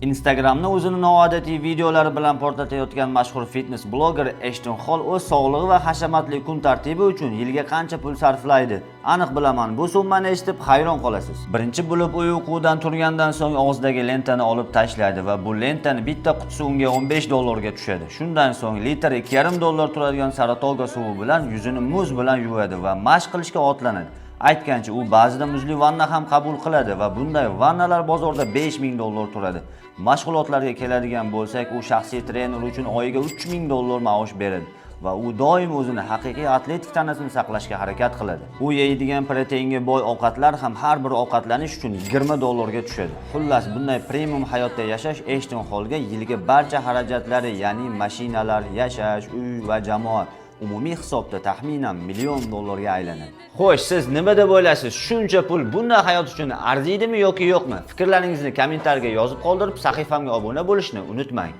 Instagramni o'zini noodatiy videolari bilan portlatayotgan mashhur fitness bloger Eshton Hall o'z sog'lig'i va hashamatli kun tartibi uchun yilga qancha pul sarflaydi? Aniq bilaman, bu summani eshitib hayron qolasiz. Birinchi bo'lib u uyqudan turgandan so'ng og'zidagi lentani olib tashlaydi va bu lentani bitta qutisi unga 15 dollarga tushadi. Shundan so'ng litr 2,5 dollar turadigan Saratoga suvi bilan yuzini muz bilan yuvadi va mashq qilishga otlanadi. Aytgancha, u ba'zida muzli vanna ham qabul qiladi va bunday vannalar bozorda 5000 dollar turadi. Mashg'ulotlarga keladigan bo'lsak, u shaxsiy trener uchun oyiga 3000 dollar maosh beradi va u doim o'zini haqiqiy atletik tanasini saqlashga harakat qiladi. U yeydigan proteinga boy ovqatlar ham har bir ovqatlanish uchun 20 dollarga tushadi. Xullas, bunday premium hayotda yashash Eshton Hallga yilga barcha xarajatlari, ya'ni mashinalar, yashash, uy va jamoa umumiy hisobda taxminan million dollarga aylanadi. Xo'sh, siz nima deb o'ylaysiz? Shuncha pul bunday hayot uchun arziydimi yoki yo'qmi? Fikrlaringizni kommentariyga yozib qoldirib, sahifamga obuna bo'lishni unutmang.